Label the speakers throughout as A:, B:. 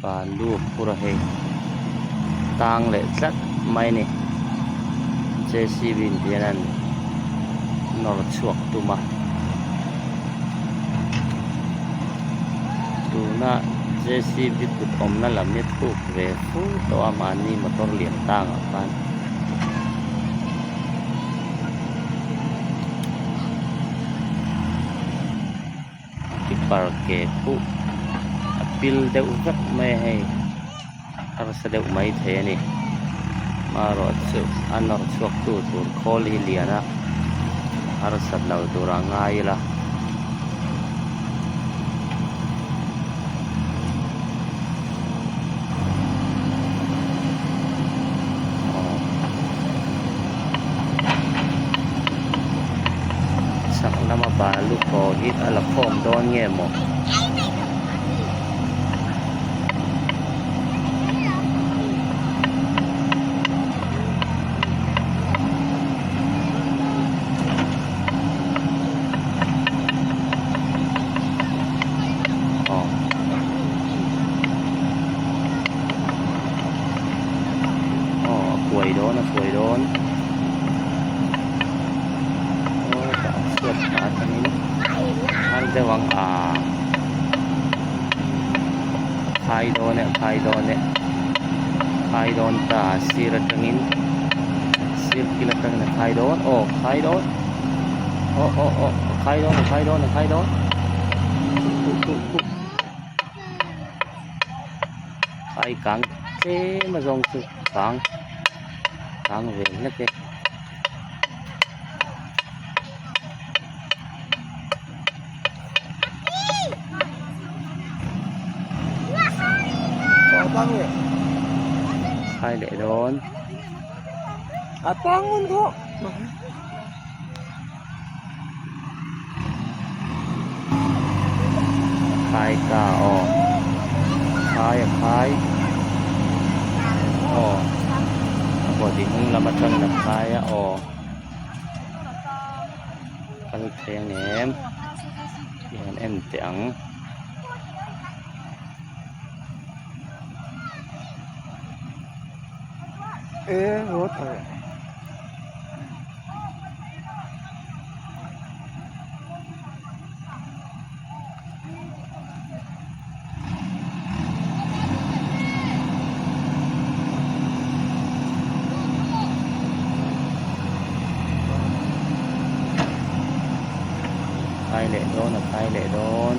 A: Balu phur a hei tang leh tlat mai a ni JCB in hian an nawr chhuak tum a tuna JCB kut awmna lam hi thuk ve fu tawh a mahni motor lian tangah khan. Tipper ke phuh a pil deuh vek mai a hei harsa deuh mai thei a ni marawh chu a nawr chhuak tu tur khawl hi lian a harsat lo tur a ngai ila. Chhak lama balu kaw hi a la khawm dawn nge maw? Aw aw a kuai dawn a kuai dawn aw tah a chhuat tah atangin har deuh ang ah a khai dawn e a khai dawn e khai dawn ta sir atangin sir kil atangin a khai dawn aw khai dawn aw aw aw a khai dawn a khai dawn a khai dawn khai kang tlem a zawng chu kang kang ve hlek e. Khai leh dawn. Khai ta aw khai a khai aw a body hnung lam atangin a khai a aw kal thei ang em i han en teh ang. Khai leh dawn a khai leh dawn.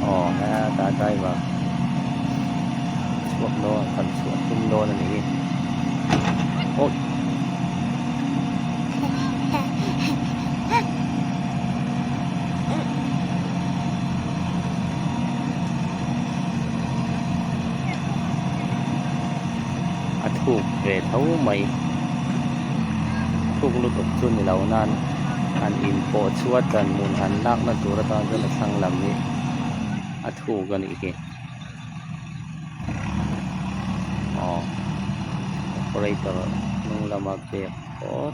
A: Aw heta driver chhuak dawn khalh chhuah tum dawn a nih hi awi. A thuk ve tho mai thuk lutuk chu ni lo nan han in pawh chhuat dan hmun han lakna tur atan chuan a thlang lam hi a thuk a nih hi aw operator hnung lama pek phawt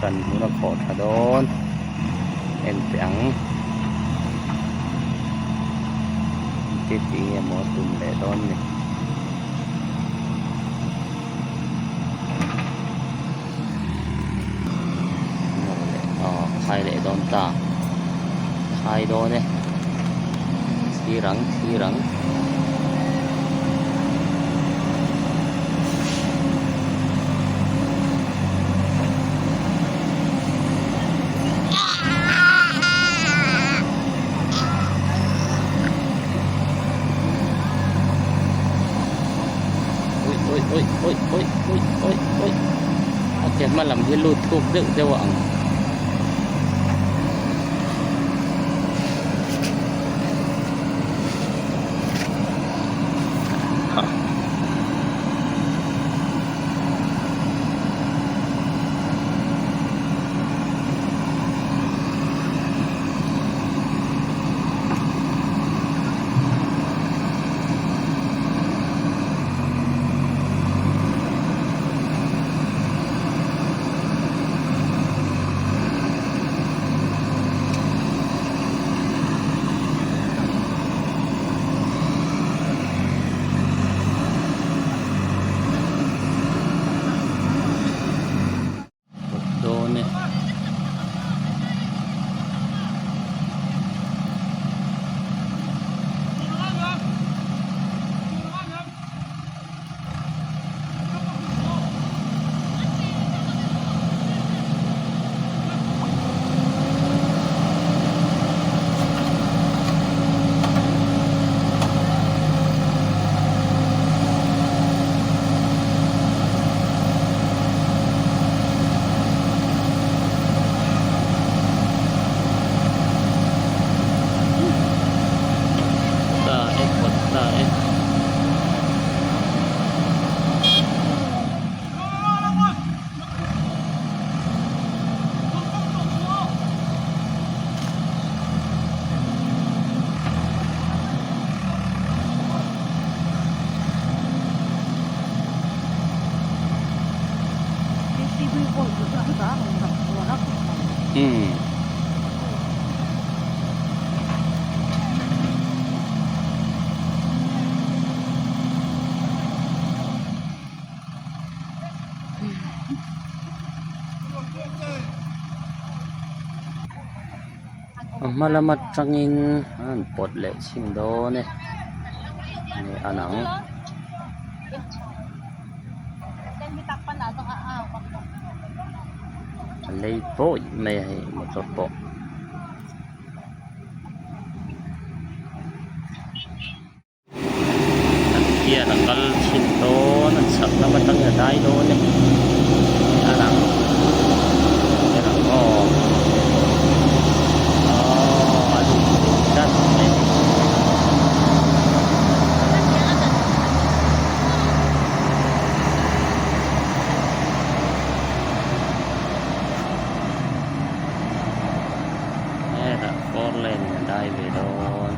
A: kan hmun a khawh tha dawn en teh ang engti tih nge maw a tum leh dawn ni. Aw khai leh dawn ta khai dawn e thlir ang thlir ang. Ui ui ui ui ui ui ui ui a ke hma lam hi lut thuk deuh deuh a ang. Umm. A hma lam atangin an rawn pawt leh chhin dawn e nge a nang. A lei pawih mai a hei motor pawh. An hian a kal chhin dawn a chhak lam atangin a dai dawn e a lang a lang aw aww a lut tlat mai. Hetah four lane in a dai ve dawn.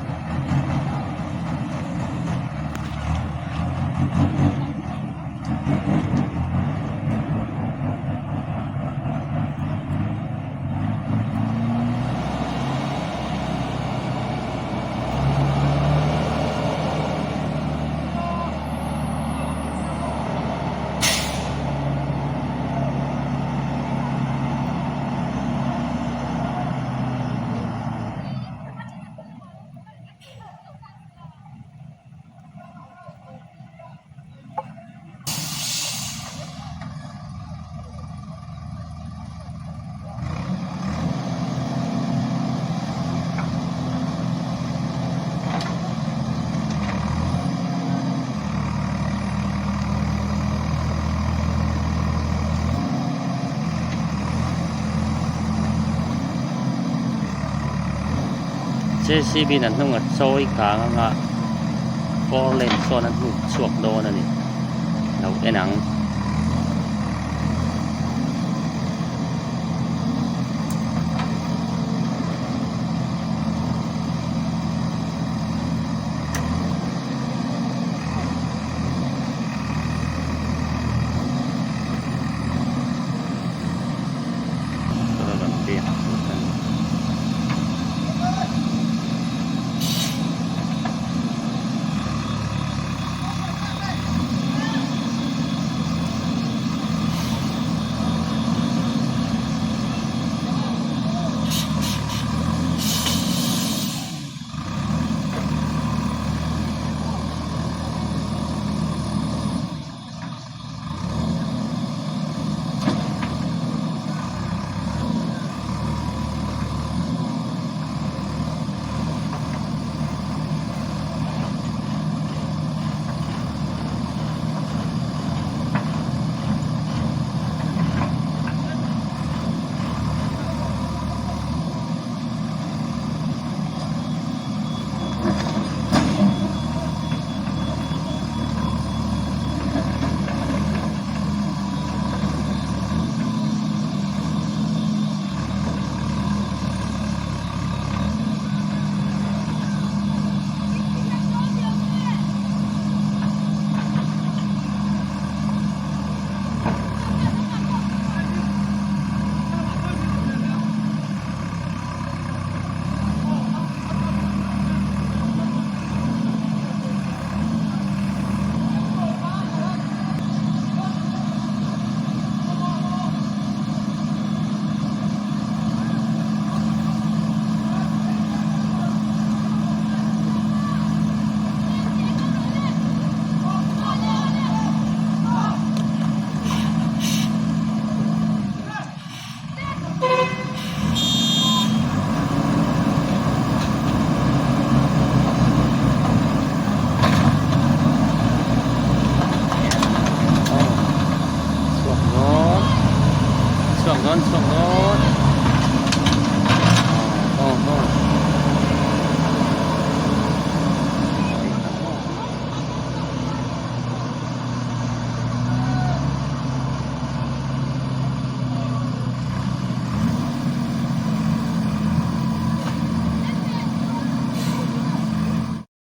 A: J_c_b in a hnung a chawi kang anga four lane chuan a hnuk chhuak dawn a ni lo en ang. Chhuak dawn chhuak dawn chhuak